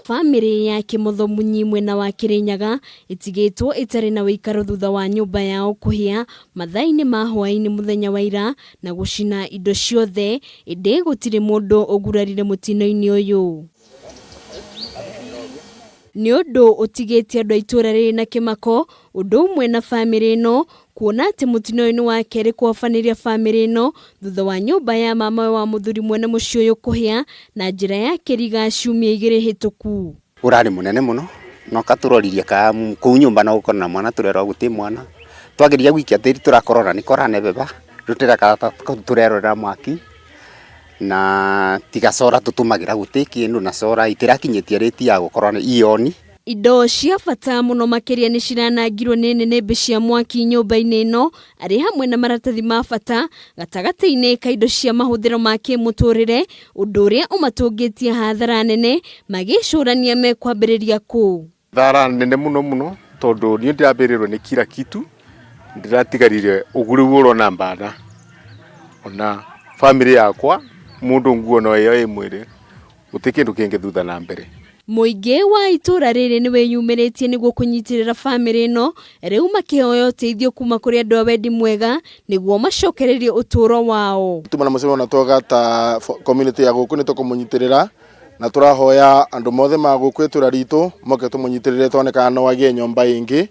Bamĩrĩ ya Kĩmotho Munyi mwena wa Kĩrĩnyaga ĩtigĩtwo ĩtarĩ na ũikaro thutha wa nyũmba yao kũhĩa mathaa-inĩ ma hwaĩ-inĩ mũthenya wa ira na gũcina indo ciothe, ĩndĩ gũtirĩ mũndũ ũgurarire mũtino-inĩ ũyũ. Nĩ ũndũ ũtigĩtie andũ a itũũra rĩrĩ na kĩmako ũndũ ũmwe na bamĩrĩ ĩno kuona atĩ mũtino ũyũ nĩ wa kerĩ kũhobanĩria bamĩrĩ ĩno thutha wa nyũmba ya mamawe wa mũthuri mwene mũciĩ ũyũ kũhĩa na njĩra ya kĩriga ciumia igĩrĩ hĩtũku. Ũrarĩ mũnene mũno no katũroririe ka kũu nyũmba no gũkorwo na mwana tũrerwo gũtĩ mwana twageria gũikia tĩri tũrakorora nĩ koranebeba rĩu tũrerorera mwaki na tiga cora tũtũmagĩra gũtĩ kĩndũ na cora itĩrakinyĩtie rĩti ya gũkorwo ioni. Indo cia bata mũno makĩria nĩ ciranangirwo nĩ nĩnĩmbĩ cia mwaki nyũmba-inĩ ĩno arĩ hamwe na maratathi ma bata gatagatĩ-inĩ ka indo cia mahũthĩro ma kĩmũtũrĩre, ũndũ ũrĩa ũmatũngĩtie hathara nene magĩcũrania mekwambĩrĩria kũ. Thara nene mũno mũno tondũ niĩ ndĩrambĩrĩrwo nĩ kila kitu ndĩratigarire ũguo rĩu ũrona mbana ona family yakwa mũndũ nguo no ĩyo ĩ mwĩrĩ gũtirĩ kĩndũ kĩngĩ thutha na mbere. Mũingĩ wa itũũra rĩrĩ nĩ wĩyumĩrĩtie nĩguo kũnyitĩrĩra bamĩrĩ ĩno rĩu makĩhoya ũteithio kuma kũrĩ andũ a wendi mwega nĩguo macokererie ũtũũro wao. Tuma na mũcemanio na twoga ta community ya gũkũ nĩ tũkũmũnyitĩrĩra na tũrahoya andũ mothe ma gũkũ itũra ritũ moke tũmũnyitĩrĩre tuone kana no agĩe nyũmba ĩngĩ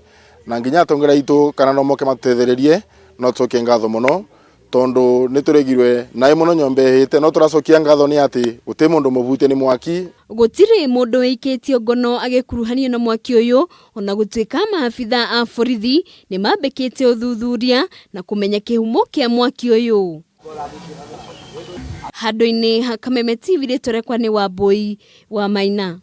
na nginya atongoria aitũ kana no moke matũteithĩrĩrie no tũcokie ngatho mũno tondu nĩ tũregirwe naĩ mũno nyũmba ĩhĩte no tũracokia ngatho nĩ atĩ gũtĩ mũndũ mũbutie nĩ mwaki. Gũtirĩ mũndũ wĩikĩtio ngono agĩkuruhanio na mwaki ũyũ ona gũtuĩka maabitha a borithi nĩ mambĩkĩte ũthuthuria na kũmenya kĩhumo kĩa mwaki ũyũ. Handũ-inĩ ha Kameme TV rĩtwa rĩakwa nĩ Wambui wa Maina.